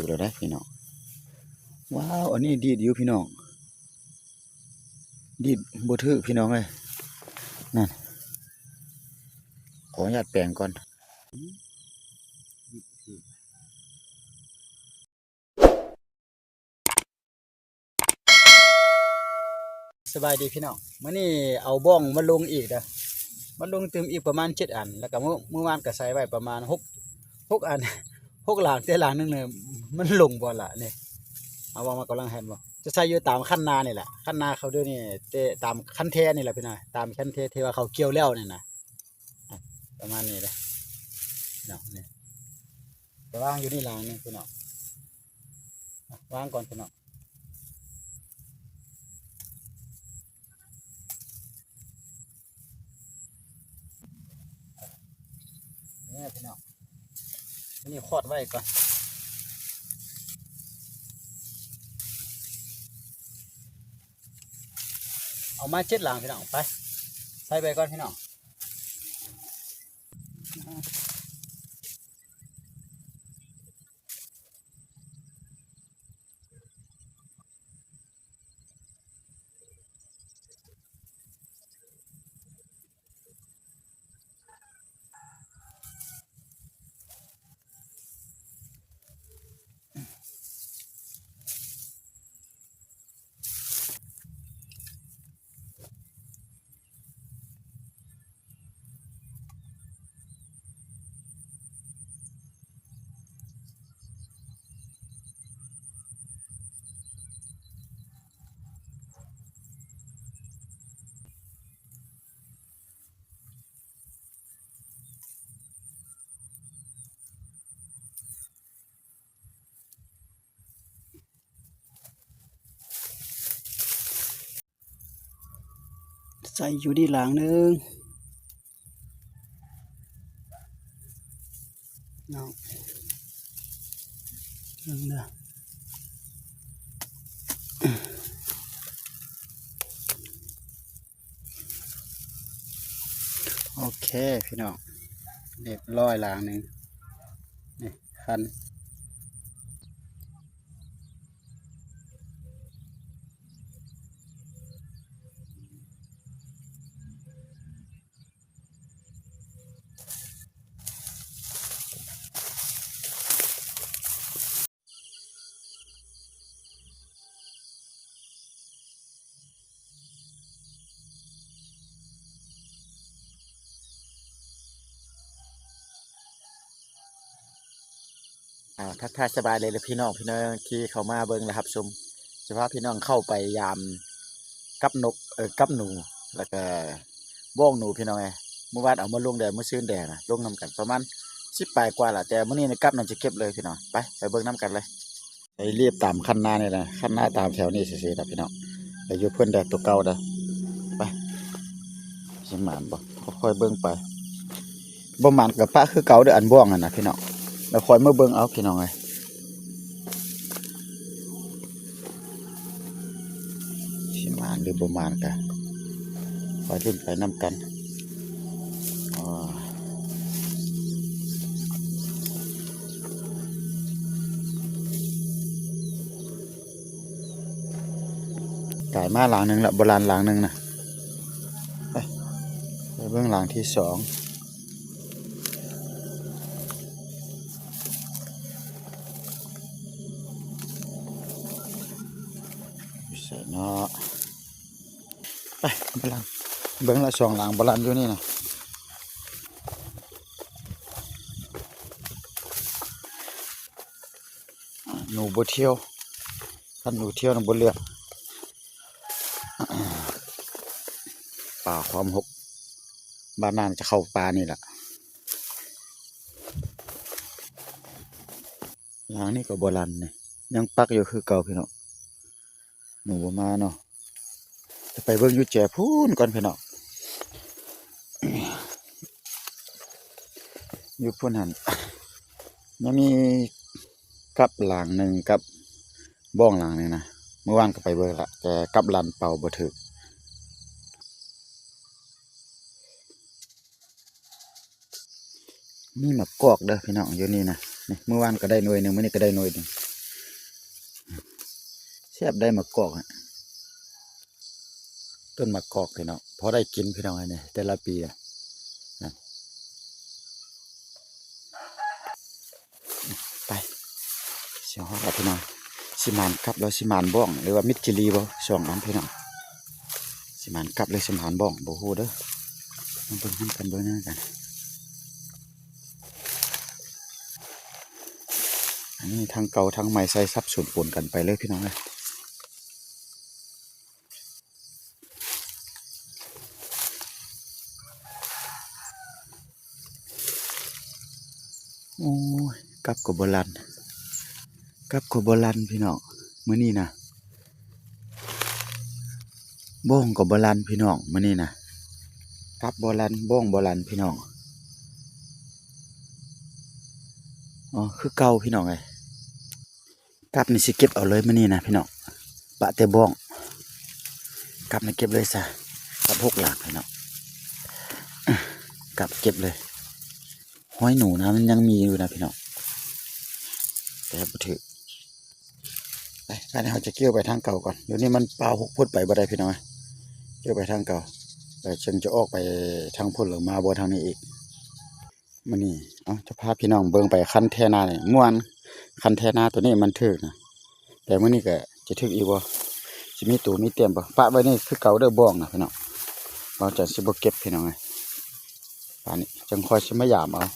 ດຽວໄດ໋ພີ່ນ້ອງ. ວ້າວ ອັນນີ້ດີດຢູ່ພີ່ນ້ອງ ດີດບໍ່ຖືກພີ່ນ້ອງເອີຍ. ນັ້ນ ຂໍອະນຸຍາດແປງກ່ອນ. ສະບາຍດີພີ່ນ້ອງ ມື້ນີ້ເອົາບ້ອງມາລົງອີກເດີ ມາລົງຕື່ມອີກປະມານເຈັດອັນ ແລ້ວກໍມື້ ມື້ວານກໍໃສ່ໄວ້ປະມານຫົກ ຫົກອັນ ຫົກຫຼາງ ແຕ່ຫຼາງໜຶ່ງນີ້ມັນລົງບໍ່ລະນີ້. ເອົາບ້ອງມາກຳລັງແຮດບໍ່ ຈະໃສ່ຢູ່ຕາມຄັນນານີ້ແຫຼະ ຄັນນາເຂົາດຽວນີ້ ແຕ່ຕາມຄັນແທນີ້ແຫຼະພີ່ນ້ອງ ຕາມຄັນແທທີ່ວ່າເຂົາກ່ຽວແລ້ວນີ້ນະ ປະມານນີ້ເດີພີ່ນ້ອງ. ນີ້ ໄປວາງຢູ່ນີ້ຫຼາງໜຶ່ງພີ່ນ້ອງ ວາງກ່ອນພີ່ນ້ອງ. ນີ້ພີ່ນ້ອງ ນີ້ຂອດໄວ້ກ່ອນ ເອົາມາເຈັດຫຼັງພີ່ນ້ອງ ໄປ ໃສ່ໄປກ່ອນພີ່ນ້ອງ. ໃສ່ຢູ່ນີ້ຫຼາງໜຶ່ງເນາະ ເບິ່ງເດີ. ໂອເຄພີ່ນ້ອງ ຮຽບຮ້ອຍຫຼາງໜຶ່ງ ນີ້ຄັນ. ອ່າ ທັກທາຍສະບາຍເລີຍພີ່ນ້ອງ ພີ່ນ້ອງທີ່ເຂົ້າມາເບິ່ງ ແລະ ຮັບຊົມ. ຈະພາພີ່ນ້ອງເຂົ້າໄປຢາມກັບນົກ ເອີ ກັບໜູ ແລ້ວກະບ້ອງໜູພີ່ນ້ອງເອີຍ. ມື້ວານເອົາມາລົງແດ່ ມື້ຊືນແດ່ນະ ລົງນຳກັນປະມານສິບປາຍກວ່າລະ ແຕ່ມື້ນີ້ກັບໜູຈະເກັບເລີຍພີ່ນ້ອງ. ໄປ ໄປເບິ່ງນຳກັນເລີຍ. ໄປລຽບຕາມຄັນນານີ້ແຫຼະ ຄັນນາຕາມແຖວນີ້ຊື່ໆດອກພີ່ນ້ອງ. ໄປຢູ່ເພິ່ນແດ່ຕົວເກົ່າເດີ້. ໄປ ຊິໝານບໍ່ ຄ່ອຍໆເບິ່ງໄປ. ບໍ່ໝານກໍປະຄືເກົ່າເດີ້ ອັນບ້ອງຫັ້ນນະພີ່ນ້ອງ. ແລ້ວຄ່ອຍມາເບິ່ງເອົາພີ່ນ້ອງເອີຍ ຊິໝານຫຼືບໍ່ໝານ ກະໄປລຸ້ນໄປນຳກັນ. ກາຍມາຫຼັງໜຶ່ງລະ ບໍ່ລານຫຼັງໜຶ່ງນະ. ໄປ ໄປເບິ່ງຫຼັງທີສອງ. ຢູ່ໃສເນາະ? ໄປ ບໍ່ລານ ເບິ່ງລະ ສອງຫຼັງບໍ່ລານຢູ່ນີ້ນະ. ໜູບໍ່ທ່ຽວ ຄັນໜູທ່ຽວນະບໍ່ເລືອກ. ປ່າຄວາມຮົກ ບາດໜ້າຈະເຂົ້າປ່ານີ້ລະ. ຫຼັງນີ້ກໍບໍ່ລານນີ້ ຍັງປັກຢູ່ຄືເກົ່າພີ່ນ້ອງ. ໜູບໍ່ມາເນາະ. ຈະໄປເບິ່ງຢູ່ແຈພຸ້ນກ່ອນພີ່ນ້ອງ. ຢູ່ພຸ້ນຫັ້ນ ຍັງມີກັບຫຼັງໜຶ່ງກັບບ້ອງຫຼັງໜຶ່ງນະ. ມື້ວານກໍໄປເບິ່ງລະ ແຕ່ກັບລານເປົ່າບໍ່ຖືກ. ມີໝາກກອກເດີ້ພີ່ນ້ອງ ຢູ່ນີ້ນະ. ນີ້ ມື້ວານກໍໄດ້ໜ່ວຍໜຶ່ງ ມື້ນີ້ກໍໄດ້ໜ່ວຍໜຶ່ງ. ແຊບໄດ້ໝາກກອກ ຕົ້ນໝາກກອກພີ່ນ້ອງ ພໍໄດ້ກິນພີ່ນ້ອງ ອັນນີ້ແຕ່ລະປີນະ ໄປ ຊິຮອດແລ້ວພີ່ນ້ອງ ຊິໝານກັບ ຫຼືຊິໝານບ້ອງ ຫຼືວ່າມິດຈີລີບໍ່ ສອງອັນພີ່ນ້ອງ ຊິໝານກັບ ຫຼືຊິໝານບ້ອງ ບໍ່ຮູ້ເດີ ມາເບິ່ງນຳກັນ ເບິ່ງນຳກັນ ອັນນີ້ທັງເກົ່າທັງໃໝ່ໃສ່ສັບສົນປົນກັນໄປເລີຍພີ່ນ້ອງເອີຍ. ໂອ້ຍ ກັບກໍບໍ່ລັນ ກັບກໍບໍ່ລັນພີ່ນ້ອງ ມື້ນີ້ນະ ບ້ອງກໍບໍ່ລັນພີ່ນ້ອງ ມື້ນີ້ນະ ກັບບໍ່ລັນ ບ້ອງບໍ່ລັນພີ່ນ້ອງ ອໍ ຄືເກົ່າພີ່ນ້ອງເອີຍ. ກັບນີ້ຊິເກັບເອົາເລີຍມື້ນີ້ນະພີ່ນ້ອງ ປະແຕ່ບ້ອງ ກັບນີ້ເກັບເລີຍຊະ ກັບຫົກຫຼາກພີ່ນ້ອງ ກັບເກັບເລີຍ ຮອຍໜູນະ ມັນຍັງມີຢູ່ນະພີ່ນ້ອງ ແຕ່ບໍ່ຖືກ ໄປ ອັນນີ້ເຮົາຈະກ່ຽວໄປທາງເກົ່າກ່ອນ ດຽວນີ້ມັນປ່າຮົກໂພດໄປບໍ່ໄດ້ພີ່ນ້ອງ ກ່ຽວໄປທາງເກົ່າ ແລ້ວຈຶ່ງຈະອອກໄປທາງພຸ້ນ ຫຼືມາບໍ່ທາງນີ້ອີກ. ມື້ນີ້ ເອົ້າ ຈະພາພີ່ນ້ອງເບິ່ງໄປຄັນແຖນານີ້ ມ່ວນ ຄັນແຖນາໂຕນີ້ມັນຖືກນະ ແຕ່ມື້ນີ້ກໍຈະຖືກອີກບໍ່ ຊິມີຕູມີຕຽມບໍ່ ປະໄວ້ນີ້ຄືເກົ່າເດີ ບ້ອງນະພີ່ນ້ອງ ບ່າວຈັນຊິບໍ່ເກັບພີ່ນ້ອງເອີຍ ບາດນີ້ຈັ່ງຄ່ອຍຊິມາຢາມເອົາ.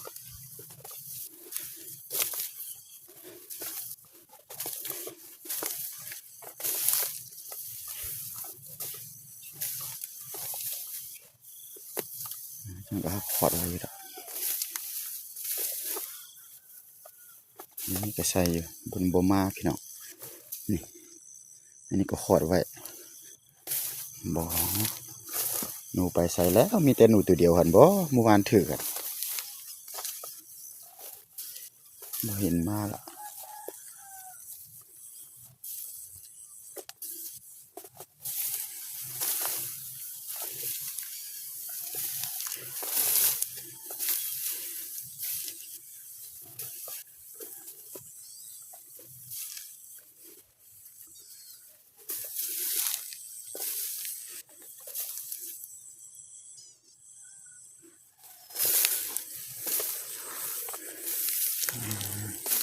ມັນກໍຮັກຂອດໄວ້ຢູ່ດອກ ອັນນີ້ກໍໃສ່ຢູ່ ເພິ່ນບໍ່ມາພີ່ນ້ອງ ນີ້ ອັນນີ້ກໍຂອດໄວ້ ບໍ່ ໜູໄປໃສແລ້ວ ມີແຕ່ໜູໂຕດຽວຫັ້ນບໍ່ ມື້ວານຖືກ ບໍ່ເຫັນມາລະ.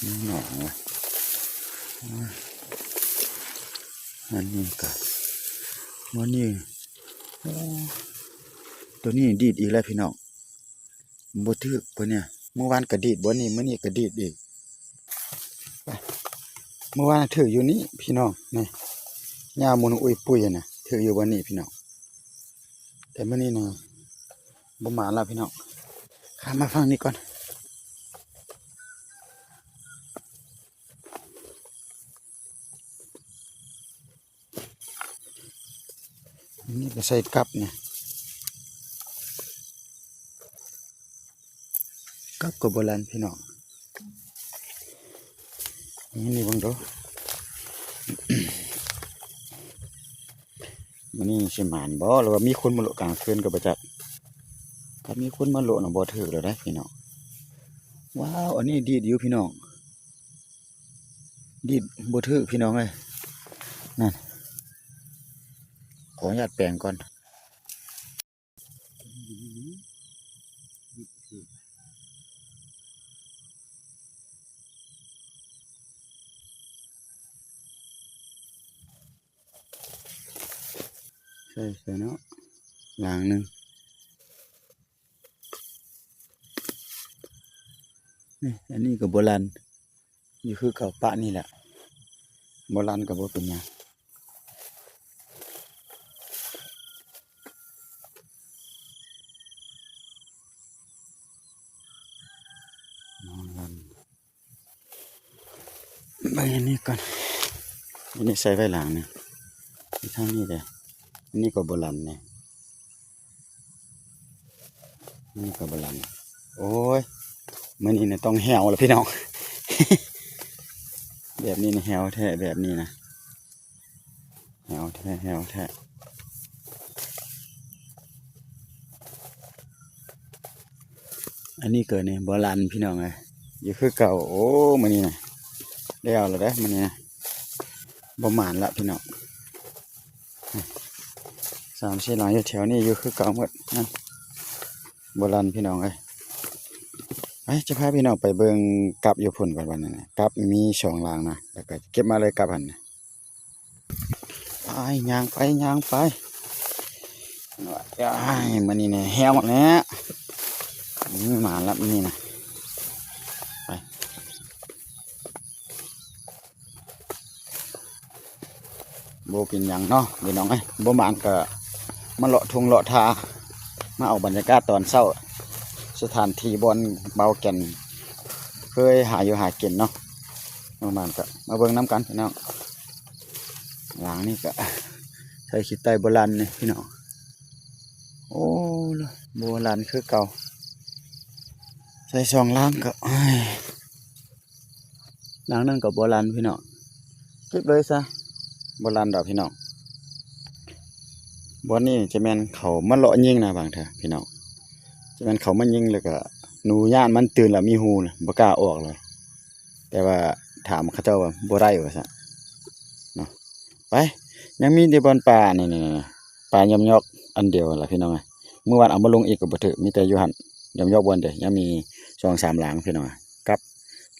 ອືມ ໜອງວະ ອືມ ອັນນີ້ກະ ມື້ນີ້ ໂອ້ ໂຕນີ້ດີດອີກແລ້ວພີ່ນ້ອງ ບໍ່ຖືກ ເພິ່ນນີ້ ມື້ວານກະດີດ ບໍ່ນີ້ ມື້ນີ້ກະດີດອີກ ໄປ ມື້ວານຖືກຢູ່ນີ້ພີ່ນ້ອງ ນີ້ ຍາວໝູນອຸຍປຸຍຫັ້ນນະ ຖືກຢູ່ບ່ອນນີ້ພີ່ນ້ອງ ແຕ່ມື້ນີ້ນະ ບໍ່ມາລະພີ່ນ້ອງ ຂ້າມມາຝັ່ງນີ້ກ່ອນ ອັນນີ້ກໍໃສ່ກັບນີ້ ກັບກໍບໍ່ລັນພີ່ນ້ອງ ນີ້ເບິ່ງດູ ມື້ນີ້ຊິໝານບໍ່ ຫຼືວ່າມີຄົນມາໂລະກາງຄືນກໍບໍ່ຈັກ ຖ້າມີຄົນມາໂລະນະບໍ່ຖືກແລ້ວເດ້ພີ່ນ້ອງ ວ້າວ ອັນນີ້ດີດຢູ່ພີ່ນ້ອງ ດີດບໍ່ຖືກພີ່ນ້ອງເອີຍ ນັ້ນ ຂໍອະນຸຍາດແປງກ່ອນ ໃສ່ ໃສ່ເນາະ ຫຼາງໜຶ່ງ ນີ້ ອັນນີ້ກໍບໍ່ລັນ ຢູ່ຄືເກົ່າ ປະນີ້ແຫຼະ ບໍ່ລັນກໍບໍ່ເປັນຫຍັງ ບໍ່ລັນ. ເບິ່ງອັນນີ້ກ່ອນ ອັນນີ້ໃສ່ໄວ້ຫຼັງໜຶ່ງ ທາງນີ້ເດ້ ອັນນີ້ກໍບໍ່ລັນເດ້ ອັນນີ້ກໍບໍ່ລັນ ໂອ້ຍ ມື້ນີ້ນະຕ້ອງແຫ້ວລະພີ່ນ້ອງ ແບບນີ້ນະແຫ້ວແທ້ ແບບນີ້ນະ. ແຫ້ວແທ້ ແຫ້ວແທ້ ອັນນີ້ກໍນີ້ບໍ່ລັນພີ່ນ້ອງເອີຍ ຢູ່ຄືເກົ່າ ໂອ້ ມື້ນີ້ນະ ແລ້ວລະເດ້ມື້ນີ້ນະ ບໍ່ໝານລະພີ່ນ້ອງ. ສາມສີ່ຫຼັງຢູ່ແຖວນີ້ຢູ່ຄືເກົ່າໝົດນະ ບໍ່ລັ່ນພີ່ນ້ອງເອີຍ. ໄປ ຈະພາພີ່ນ້ອງໄປເບິ່ງກັບຢູ່ພຸ້ນກ່ອນ ບາດນີ້ນະ. ກັບມີສອງຫຼັງນະ ແລ້ວກໍເກັບມາເລີຍກັບຫັ້ນນະ. ໄປ ຍ່າງໄປ ຍ່າງໄປ. ອ້າຍ ມື້ນີ້ນະແຮວແລ້ວ ອືມ ໝານລະມື້ນີ້ນະ. ໄປ ບໍ່ເປັນຫຍັງເນາະພີ່ນ້ອງເອີຍ, ບໍ່ໝານກໍມາເລາະທົ່ງເລາະທ່າ ມາເອົາບັນຍາກາດຕອນເຊົ້າ ສະຖານທີ່ບ່ອນບ່າວແກ່ນເຄີຍຫາຢູ່ຫາກິນເນາະ. ປະມານກໍມາເບິ່ງນຳກັນພີ່ນ້ອງ. ຫຼັງນີ້ກໍໃສ່ຂີ້ໄຕໂບລານນີ້ພີ່ນ້ອງ. ໂອ້ ໂບລານຄືເກົ່າ. ໃສ່ສອງຫຼັງກໍ ຫຼັງນັ້ນກໍໂບລານພີ່ນ້ອງ. ເກັບເລີຍຊະ ບໍ່ລັ່ນດອກພີ່ນ້ອງ. ບ່ອນນີ້ຈະແມ່ນເຂົາມາເລາະຍິງນະ ບາງເທື່ອພີ່ນ້ອງ ຈະແມ່ນເຂົາມາຍິງ ແລ້ວກະໜູຢ້ານມັນຕື່ນແລ້ວມີຮູນະ ບໍ່ກ້າອອກເລີຍ. ແຕ່ວ່າຖາມເຂົາເຈົ້າວ່າບໍ່ໄດ້ວ່າຊັ້ນເນາະ. ໄປ ຍັງມີແຕ່ບ່ອນປາ ນີ້ໆ ປາຫຍ້ອມຢອກອັນດຽວຫັ້ນລະພີ່ນ້ອງ. ມື້ວານເອົາມາລົງອີກກໍບໍ່ຖືກ ມີແຕ່ຢູ່ຫັ້ນ ຫຍ້ອມຢອກບ່ອນດຽວ. ຍັງມີສອງສາມຫຼັງພີ່ນ້ອງ ກັບ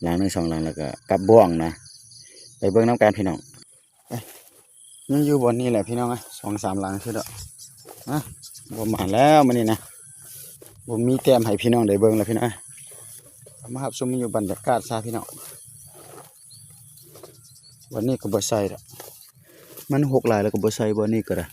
ຫຼັງໜຶ່ງສອງຫຼັງ ແລ້ວກໍກັບບ່ອງນະ. ໄປເບິ່ງນຳກັນພີ່ນ້ອງ. ໄປ ຍັງຢູ່ບ່ອນນີ້ແຫຼະພີ່ນ້ອງເອີຍ ສອງສາມຫຼັງຄືດອກນະ. ບໍ່ໝານແລ້ວມື້ນີ້ນະ ບໍ່ມີແຕ້ມໃຫ້ພີ່ນ້ອງໄດ້ເບິ່ງແລ້ວພີ່ນ້ອງ. ເອົາມາຮັບຊົມຢູ່ບັນຍາກາດຊະພີ່ນ້ອງ. ບ່ອນນີ້ກໍບໍ່ໃສ່ດອກ ມັນຮົກຫຼາຍແລ້ວກໍບໍ່ໃສ່ບ່ອນນີ້ກໍໄດ້.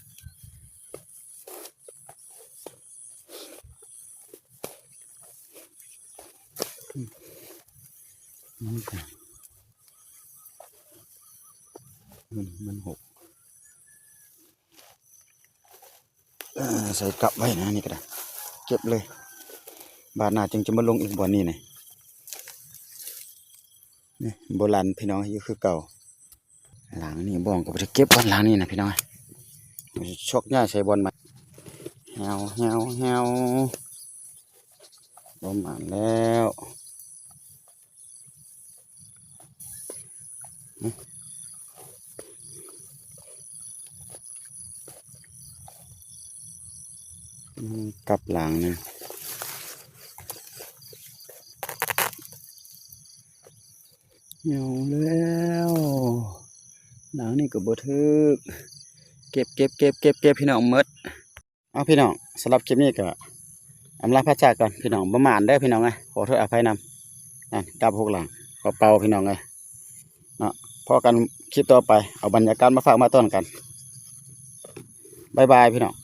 ມັນ ມັນຫົກ ເອີ ໃສ່ກັບໄວ້ນະ ນີ້ກໍໄດ້ ເກັບເລີຍ. ບາດໜ້າຈຶ່ງຈະມາລົງອີກບ່ອນນີ້ນະ. ນີ້ ໂບລານພີ່ນ້ອງ ຢູ່ຄືເກົ່າ. ຫຼັງນີ້ບ່ອງກໍບໍ່ໄດ້ເກັບບ່ອນຫຼັງນີ້ນະພີ່ນ້ອງ. ຊອກຍ້າຍໃສ່ບ່ອນໃໝ່. ແຮວ ແຮວ ແຮວ ບໍ່ໝານແລ້ວ. ອືມ ກັບຫຼັງນີ້ ເອົາແລ້ວ ຫຼັງນີ້ກໍບໍ່ຖືກ. ເກັບ ເກັບ ເກັບ ເກັບ ເກັບ ພີ່ນ້ອງ ໝົດ. ເອົາພີ່ນ້ອງ ສຳລັບຄລິບນີ້ກໍອຳລາພາຈາກກ່ອນພີ່ນ້ອງ. ບໍ່ໝານເດີພີ່ນ້ອງເອີຍ ຂໍໂທດອະໄພນຳ. ນັ້ນ ກັບຫົກຫຼັງ ກໍເປົ່າພີ່ນ້ອງເອີຍເນາະ. ພໍ້ກັນຄລິບຕໍ່ໄປ ເອົາບັນຍາກາດມາຝາກມາຕ້ອນກັນ. ບາຍບາຍພີ່ນ້ອງ.